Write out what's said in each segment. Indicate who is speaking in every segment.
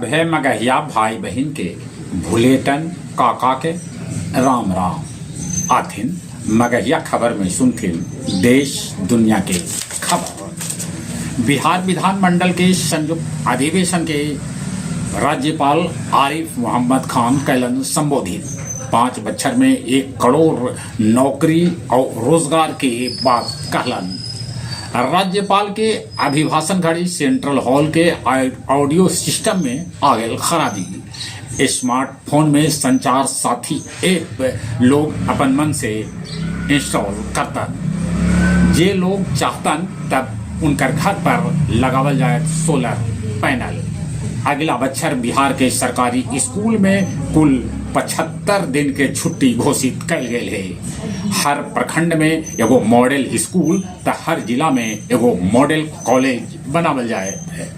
Speaker 1: सभे मगहिया भाई बहिन के भुलेटन काका के राम राम। आथिन मगहिया खबर में सुनथिन देश दुनिया के खबर। बिहार विधानमंडल के संयुक्त अधिवेशन के राज्यपाल आरिफ मोहम्मद खान कैलन संबोधित। 5 बच्छर में 1 करोड़ नौकरी और रोजगार के बात कहलन। राज्यपाल के अभिभाषण घड़ी सेंट्रल हॉल के ऑडियो सिस्टम में आ गए खराबी। स्मार्टफोन में संचार साथी ऐप लोग अपन मन से इंस्टॉल करतन। जे लोग चाहतन तब उनकर घर पर लगावल जाए सोलर पैनल। अगला बच्छर बिहार के सरकारी स्कूल में कुल 75 दिन के छुट्टी घोषित कल गई है। हर प्रखंड में एगो मॉडल स्कूल त हर जिला में एगो मॉडल कॉलेज बनावल जाए है।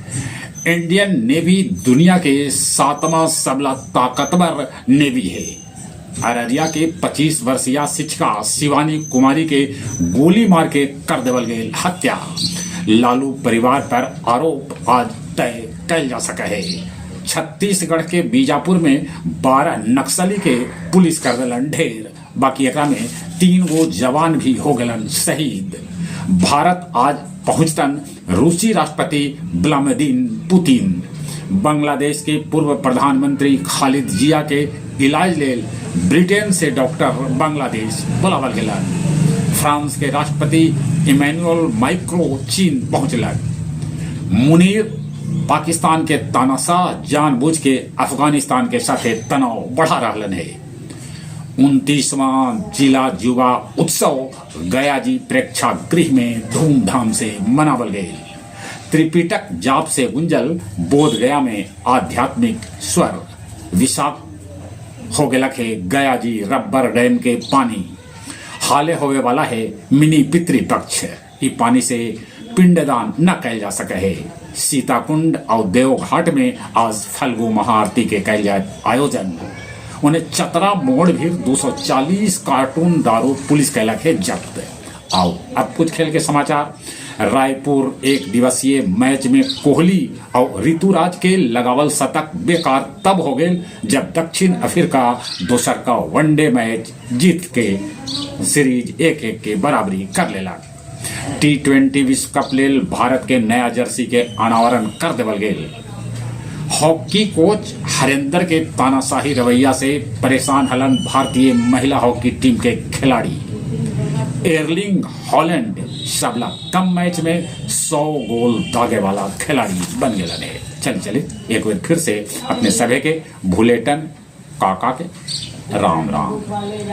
Speaker 1: इंडियन नेवी दुनिया के 7वां सबला ताकतवर नेवी है। अररिया के 25 वर्षीय शिक्षिका शिवानी कुमारी के गोली मार के कर देवल गई हत्या। लालू परिवार पर आरोप आज तय कैल जा सका है। छत्तीसगढ़ के बीजापुर में 12 नक्सली के पुलिस कर दिलन ढेर, बाकी एकरा में 3 गो जवान भी हो गलन शहीद। भारत आज पहुंचतन रूसी राष्ट्रपति व्लादिमीर पुतिन। बांग्लादेश के पूर्व प्रधानमंत्री खालिद जिया के इलाज लेल ब्रिटेन से डॉक्टर बांग्लादेश बुलावल गेलन। फ्रांस के राष्ट्रपति इमैनुअल माइक्रो चीन पहुंचलन। मुनीर पाकिस्तान के तानाशाह जानबूझ के अफगानिस्तान के साथे तनाव बढ़ा रहलन है। 29वां जिला युवा उत्सव गया जी प्रेक्षागृह में धूमधाम से मनावल गए। त्रिपिटक जाप से गुंजल बोध गया में आध्यात्मिक स्वर। विषाक्त हो गया है गया जी रबर डैम के पानी। हाले होवे वाला है मिनी पितृपक्ष। ई पानी से पिंडदान न कैल जा सके है। सीताकुंड और देवघाट में आज फल्गु महाआरती के कैल जाए आयोजन। उन्हें चतरा मोड़ भी 240 कार्टून दारू पुलिस कैलक है जब्त। आओ अब कुछ खेल के समाचार। रायपुर एक दिवसीय मैच में कोहली और ऋतुराज के लगावल शतक बेकार तब हो गए जब दक्षिण अफ्रीका दोसर का वनडे मैच जीत के सीरीज 1-1 के बराबरी कर लेला। टी20 विश्व कप लेल भारत के नया जर्सी के अनावरण कर देवल गेल। हॉकी कोच हरेंद्र के तानाशाही रवैया से परेशान हलन भारतीय महिला हॉकी टीम के खिलाड़ी। एर्लिंग हॉलैंड सबला कम मैच में 100 गोल दागे वाला खिलाड़ी बन गए है। चल चले एक बार फिर से अपने सभे के भुलेटन काका के राम राम।